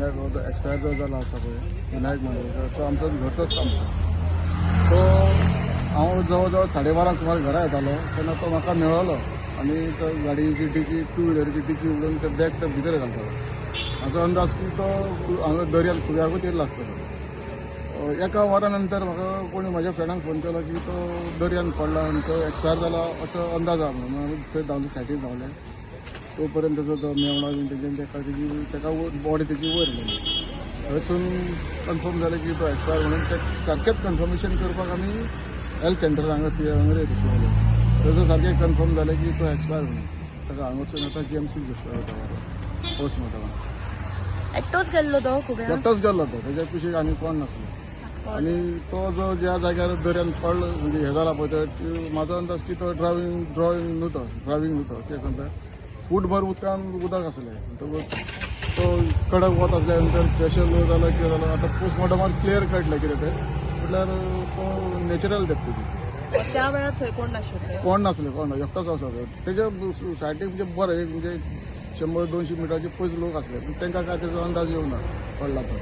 Vinayak expire जो जाला आसा पळय, विनायक मांद्रेकर, तो आमचो घरचोच आमचो. तो हांव जवळ जवळ 12:30 सुमार घरा येतालो तेन्ना तो म्हाका मेळ्ळो आनी तो गाडयेची डिकी, टू व्हिलरीची डिकी उगडून ते बॅग तो भितर घालतालो. म्हाजो अंदाज की तो हांगा दर्यान खुब्याकूच येयल्लो आसतलो. एका वरा नंतर म्हाका कोणी म्हाज्या फ्रेंडाक फोन केलो की तो दर्यान पडला आनी तो एक्सपायर जाला असो अंदाज आहा म्हणून. आमी थंय धांवले, सायटीर धांवले. तो पर्यंत तेजो तो मेवणो बीन तेजेन तेका तेजी तेका बॉडी तेजी वयर व्हेली. थंयसून कन्फर्म जालें की तो एक्सपायर म्हणून. ते सारकेंच कन्फर्मेशन करपाक आमी हेल्थ सेंटर हांगा हांगा येयले शिवोले. थंयसर सारकें कन्फर्म जालें की तो एक्सपायर म्हणून. ताका हांगासून आतां जीएमसी घेतलो पोस्टमॉर्टमाक. एकटोच गेल्लो तो खुब्या? एकटोच गेल्लो तो. तेज्या कुशीक आनी कोण नासलो. आनी तो जो ज्या जाग्यार दर्यान पडलो, म्हणजे हे जाला पळय, ते म्हाजो अंदाज की तो ड्रायव्हिंग ड्रॉइंग न्हू, तो ड्रायव्हिंग न्हू तो. कितें सांगता, फूटभर उदकान उदक आसलें म्हणटकूच तो कडक वत आसल्या नंतर प्रेशर लो जालो, कितें जालो, आतां पोस्टमॉर्टमार क्लियर कळटलें कितें तें. म्हटल्यार तो नॅचरल डेथ तुजी. त्या वेळार थंय कोण नाशिल्ले? कोण नासले, कोण ना, एकटोच आसा तो. तेज्या सायडीक म्हणजे बरें एक म्हणजे 100-200 मिटराचे पयस लोक आसले, पूण तांकां काय तेजो अंदाज येवना पडला तो.